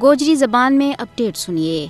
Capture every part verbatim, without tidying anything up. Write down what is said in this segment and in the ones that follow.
گوجری زبان میں اپڈیٹ سنیے۔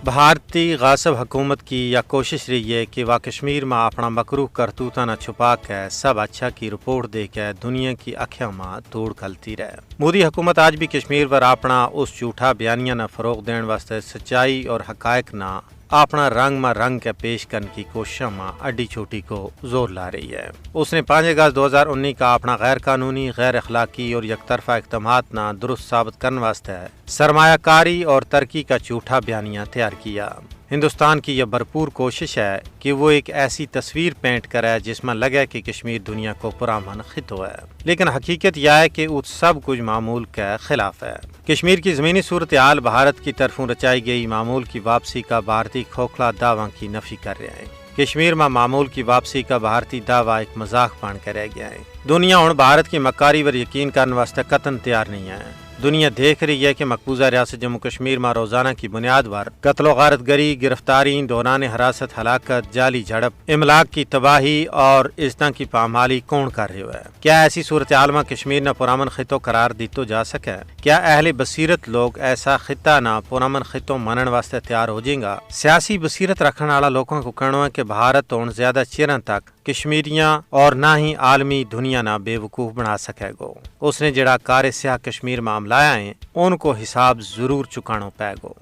بھارتی غاصب حکومت کی یا کوشش رہی ہے کہ واہ کشمیر ما اپنا مکروہ کرتوتاں نا چھپا کے سب اچھا کی رپورٹ دے کے دنیا کی اکھیاں ما توڑ کھلتی رہے۔ مودی حکومت آج بھی کشمیر پر اپنا اس جھوٹا بیانیاں نا فروغ دین واسطے سچائی اور حقائق نا اپنا رنگ ما رنگ کے پیش کرن کی کوششاں ما اڈی چھوٹی کو زور لا رہی ہے۔ اس نے پانچ اگست دو ہزار انی کا اپنا غیر قانونی، غیر اخلاقی اور یک طرفہ اقدامات نا درست ثابت کرن واسطے سرمایہ کاری اور ترقی کا جھوٹا بیانیہ تیار کیا۔ ہندوستان کی یہ بھرپور کوشش ہے کہ وہ ایک ایسی تصویر پینٹ کرے جس ما لگے کہ کشمیر دنیا کو پرامن خطو ہے، لیکن حقیقت یہ ہے کہ وہ سب کچھ معمول کے خلاف ہے۔ کشمیر کی زمینی صورتحال بھارت کی طرفوں رچائی گئی معمول کی واپسی کا بھارتی کھوکھلا دعویٰ کی نفی کر رہے ہیں۔ کشمیر ما معمول کی واپسی کا بھارتی دعویٰ ایک مذاق بن کے رہ گیا ہے۔ دنیا ہن بھارت کی مکاری پر یقین کرن واسطے قطعاً تیار نہیں ہے۔ دنیا دیکھ رہی ہے کہ مقبوضہ ریاست جموں کشمیر ما روزانہ کی بنیاد پر قتل و غارت گری، گرفتاری، دوران حراست ہلاکت، جعلی جھڑپ، املاک کی تباہی اور عزتاں کی پامالی کون کر رہیو ہے؟ کیا ایسی صورتحال ما کشمیر نا پرامن خطو قرار دیتو جا سکے؟ کیا اہل بصیرت لوگ ایسا خطہ نا پرامن خطو منن واسطے تیار ہو جیں گا؟ سیاسی بصیرت رکھن آڑا لوکاں کو کہنو ہے کہ بھارت ہن زیادہ چیراں تک کشمیریاں اور نہ ہی عالمی دنیا نا بے وقوف بنا سکے گو۔ اس نے جڑا کار سیاہ کشمیر ما عملایا ہیں، ان کو حساب ضرور چکانو پے گو۔